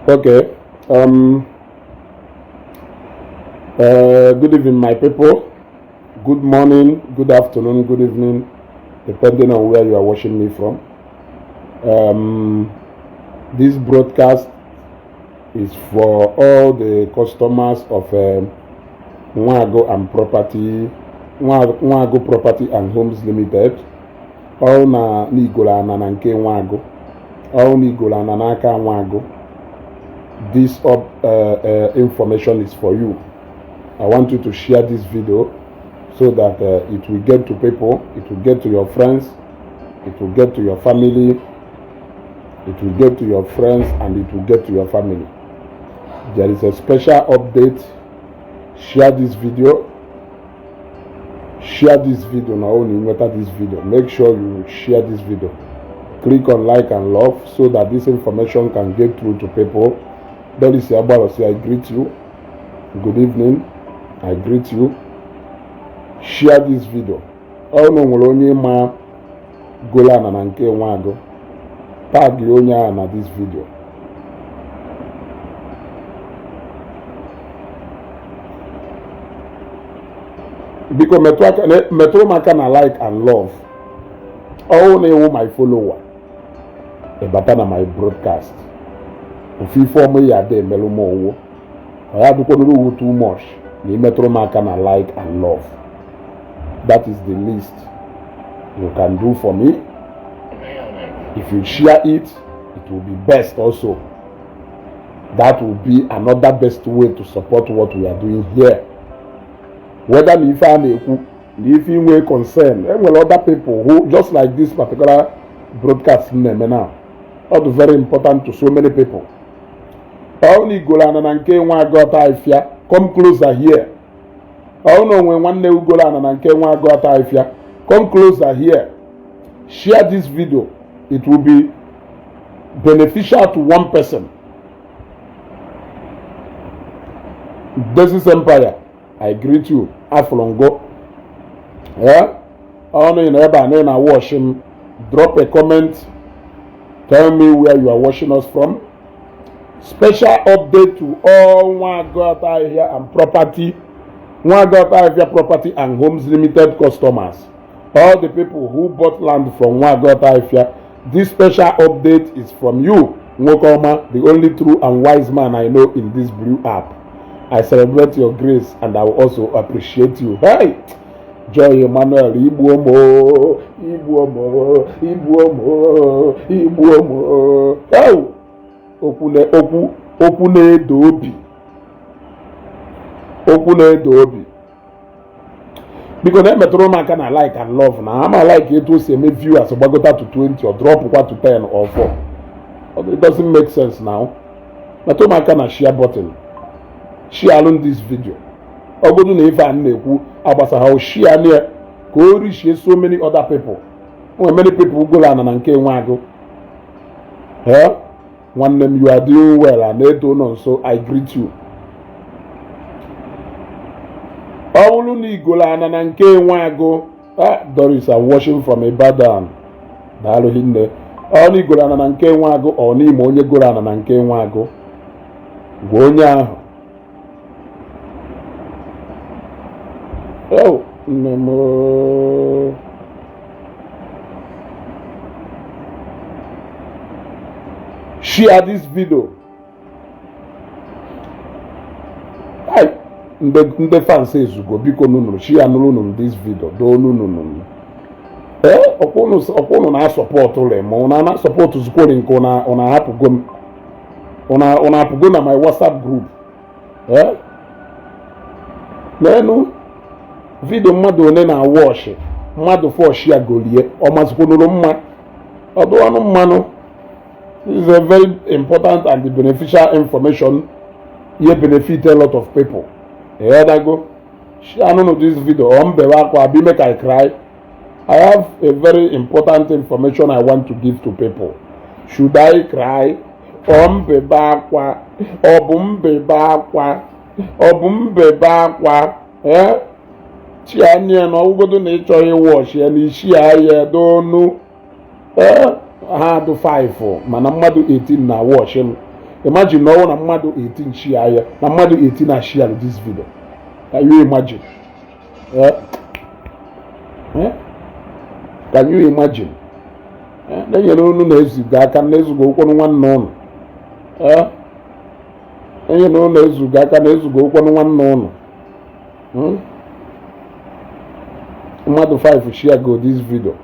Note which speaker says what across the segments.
Speaker 1: Okay. Good evening, my people. Good morning, good afternoon, good evening, depending on where you are watching me from. This broadcast is for all the customers of Nwago and Property, Nwago Property and Homes Limited. All na Nigola na nke Nwago. All Nigola na naka Nwago. This information is for you. I want you to share this video so that it will get to people, it will get to your friends, it will get to your family, it will get to your friends, and it will get to your family. There is a special update. Share this video. Share this video. Not only this video, make sure you share this video. Click on like and love so that this information can get through to people. That is Abalosi. I greet you. Good evening. I greet you. Share this video. Oh no, only ma gola na nke Nwago. Tag onye na this video. Because metro maka na like and love. Oh no, my follower. Ebata na my broadcast. Ofifo mo ya de melu mo owo. Oya du ko no too much. Ni metro maka na like and love. That is the least you can do for me. If you share it, it will be best also. That will be another best way to support what we are doing here. Whether if I if you were concerned, there were other people who, just like this particular broadcast now, are very important to so many people. Only Golan and Nwago got ifia. Come closer here. I don't know when one day Golan and Nwago got ifia. Come closer here. Share this video. It will be beneficial to one person. This is Empire. I greet you. Aflongo. Yeah? I don't know in Eba and I watch him. Drop a comment. Tell me where you are watching us from. Special update to all Nwago here and Property. Nwago here Property and Homes Limited customers. All the people who bought land from Nwago here. This special update is from you, Nwokoma, the only true and wise man I know in this blue app. I celebrate your grace and I will also appreciate you. Hey! Joy Emmanuel, Igbo. Oh! Okune Dobi. Because them metro man can like and love now. I'm like it to say make viewers about to 20 or drop what to 10 or 4. It doesn't make sense now. Metro man can share button. Share on this video. Ogodu na ife an na-ekwu agbasa how share near go reach so many other people. When many people go na nke Nwago. One name you are doing well and they don't know, so I greet you. All ni gola na nke Nwago. Doris are watching from Ibadan. Dalo hinde. All ni gola na nke Nwago or ni mo onye gola na nke Nwago. Gonya. Oh, no. Share this video. The fan says you go because no share no this video. Do no. Opono na support ole mo na support school nko na ona hapu go na my WhatsApp group. Nenu video mmadụ one na watch mmadụ for share golie o mazikono mma odo anu mmanu. This is a very important and beneficial information. Here benefit a lot of people. Here I go. Share no this video. Make I cry. I have a very important information I want to give to people. Should I cry? Chianya no ugodo na ịchọ ịwash ya na isi ya donu ha do 5 mana mmadụ 18 na wash m Imagine no one mmadụ 18 share ya, na mmadụ 18 na share this video. Can you imagine? Can you imagine? Na nyere unu na-ezuga aka na-ezuga ụkwụ nwanne unu. Enye na unu na-ezuga aka na-ezuga ụkwụ nwanne unu. Mmadụ 5 share go this video.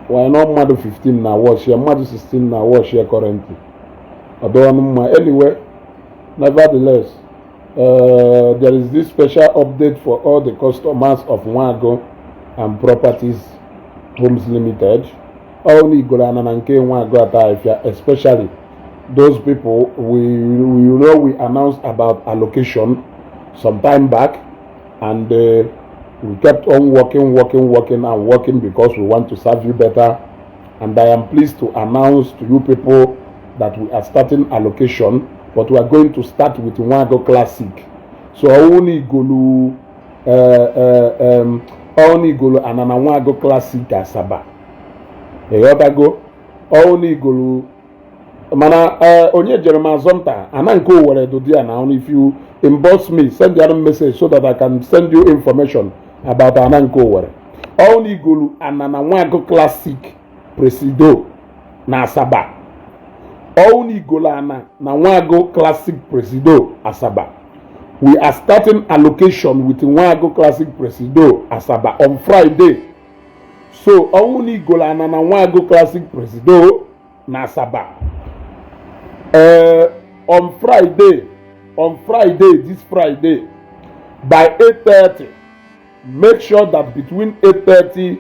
Speaker 1: Why not mmadụ 15 na watch ya, mmadụ 16 na watch ya currently. Anyway, nevertheless, there is this special update for all the customers of Nwago and Properties Homes Limited. Only Igbo and nke Nwago Ataifia, especially those people we announced about allocation some time back, and we kept on working because we want to serve you better. And I am pleased to announce to you people that we are starting allocation, but we are going to start with Nwago Classic. So only Igbo and Nwago Classic Asaba. Go only Igbo mana onye Jeremiah Zonta ananko were do dia now. If you inbox me, send your message so that I can send you information about ananko were. Only Igbo and Nwago Classic Presido na Asaba. Only Golana na Nwago Classic Presido Asaba. We are starting allocation with Nwago Classic Presido Asaba on Friday. So only Golana na Nwago Classic Presido na Asaba. On Friday, this Friday, by 8:30, make sure that between 8:30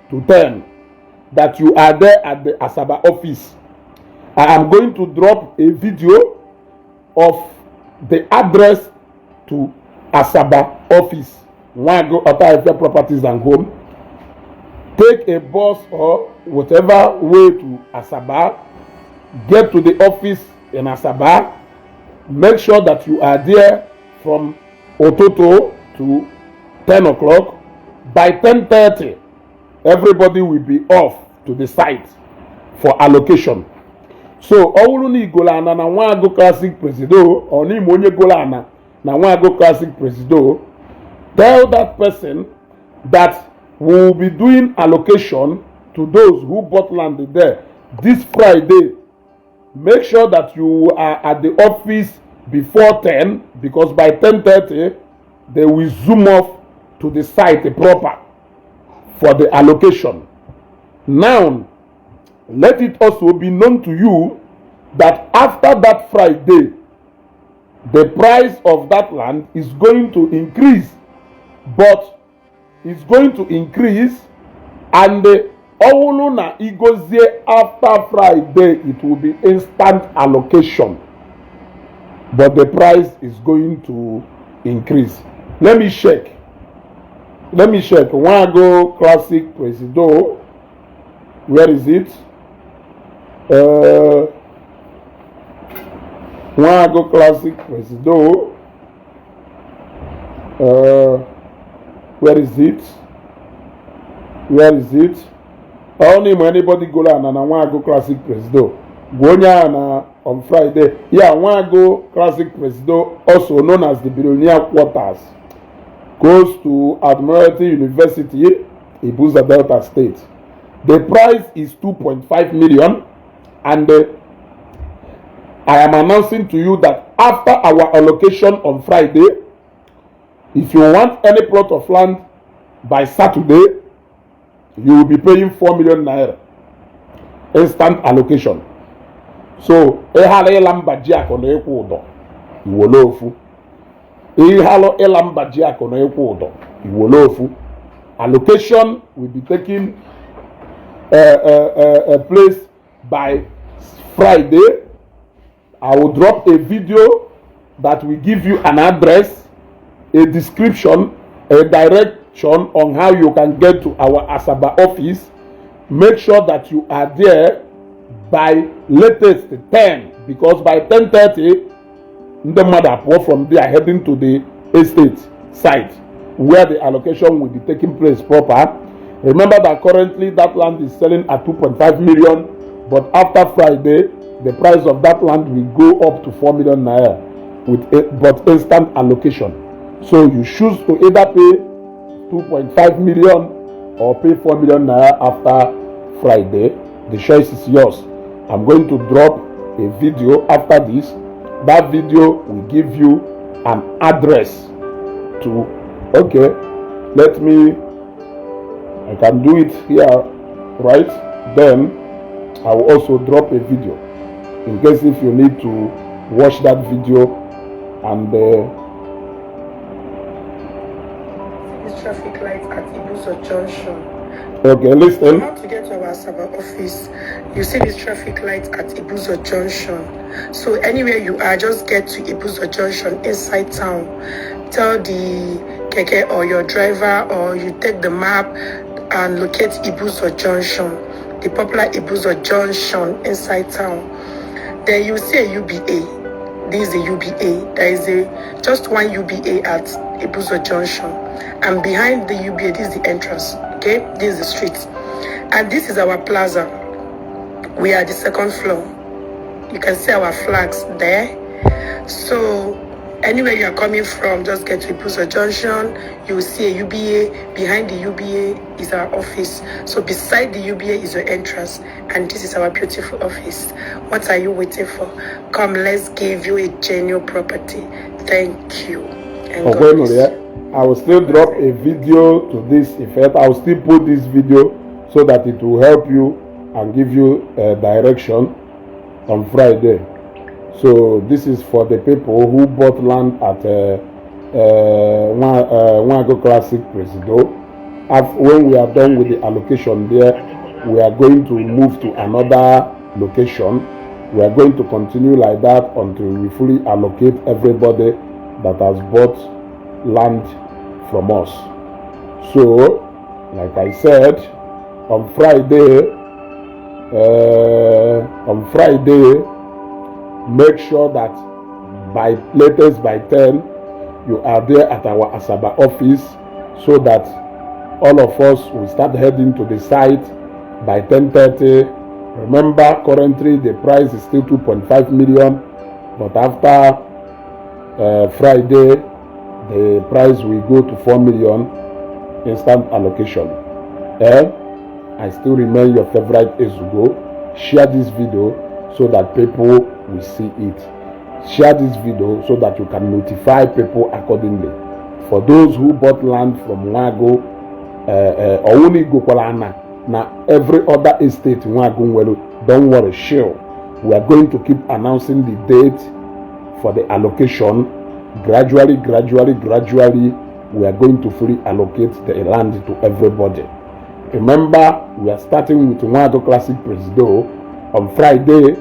Speaker 1: to 10 that you are there at the Asaba office. I am going to drop a video of the address to Asaba office, Nwago Ataifia Properties and Home. Take a bus or whatever way to Asaba. Get to the office in Asaba. Make sure that you are there from Ototo to 10 o'clock. By 10:30, everybody will be off to the site for allocation. So Owuluni Golana na Nwago Classic Presido, or ni Monye Golana na Nwago Classic Presido, tell that person that we will be doing allocation to those who bought land there this Friday. Make sure that you are at the office before 10, because by 10:30 they will zoom off to the site proper for the allocation. Now, let it also be known to you that after that Friday, the price of that land is going to increase. But it's going to increase, and Owuluna Igozie after Friday, it will be instant allocation. But the price is going to increase. Let me check. Nwago Classic Presido. Where is it? Nwago Classic Presido. Where is it? Only when anybody go down and Nwago Classic Presido. Go on Friday. Yeah, Nwago Classic Presido, also known as the Billionaire Quarters, goes to Admiralty University, Ibuza Delta State. The price is 2.5 million, and I am announcing to you that after our allocation on Friday, if you want any plot of land by Saturday, you will be paying 4 million naira instant allocation. So, ehalo elambaji akono ekwu udo iwolofu. Ehalo elambaji akono ekwu udo iwolofu. Allocation will be taking place by Friday. I will drop a video that will give you an address, a description, a direction on how you can get to our Asaba office. Make sure that you are there by latest 10, because by 10:30, the mother from there heading to the estate site where the allocation will be taking place proper. Remember that currently that land is selling at 2.5 million, But after Friday, the price of that land will go up to 4 million naira but instant allocation. So you choose to either pay 2.5 million or pay 4 million naira after Friday. The choice is yours. I'm going to drop a video after this. That video will give you an address to, okay, I can do it here, right? Then I will also drop a video in case if you need to watch that video. And
Speaker 2: the traffic light at Ibuso Junction.
Speaker 1: Okay, listen.
Speaker 2: How to get to our Asaba office? You see this traffic light at Ibuso Junction. So anywhere you are, just get to Ibuso Junction inside town. Tell the keke or your driver, or you take the map and locate Ibuso Junction, the popular Ibuso Junction inside town. Then you see a UBA. This is the UBA. There is just one UBA at Ibuso Junction. And behind the UBA, this is the entrance. Okay, this is the street. And this is our plaza. We are at the second floor. You can see our flags there. So anywhere you are coming from, just get to Ibuso Junction. You will see a UBA. Behind the UBA is our office. So beside the UBA is your entrance. And this is our beautiful office. What are you waiting for? Come, let's give you a genuine property. Thank you. And God bless you.
Speaker 1: I will still drop a video to this effect. I will still put this video so that it will help you and give you a direction on Friday. So this is for the people who bought land at Nwago Classic Presido. When we are done with the allocation there, we are going to move to another location. We are going to continue like that until we fully allocate everybody that has bought land from us. So, like I said, on Friday, make sure that latest by 10, you are there at our Asaba office, so that all of us will start heading to the site by 10:30. Remember, currently the price is still 2.5 million, but after Friday, the price will go to 4 million instant allocation. I still remain your favorite Ezugo. Share this video so that people will see it. Share this video so that you can notify people accordingly. For those who bought land from Nwago, Ouni Gokolana, now every other estate Nwago, don't worry, sure. We are going to keep announcing the date for the allocation. Gradually, we are going to fully allocate the land to everybody. Remember, we are starting with Nwago Classic Presido on Friday,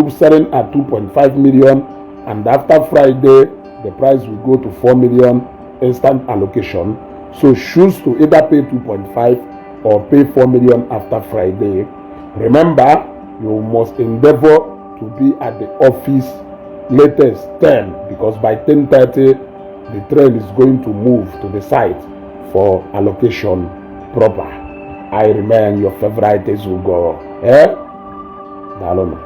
Speaker 1: selling at 2.5 million, and after Friday, the price will go to 4 million instant allocation. So choose to either pay 2.5 or pay 4 million after Friday. Remember, you must endeavor to be at the office latest 10, because by 10:30 the train is going to move to the site for allocation proper. I remain your favorite Ezugo. Daloma.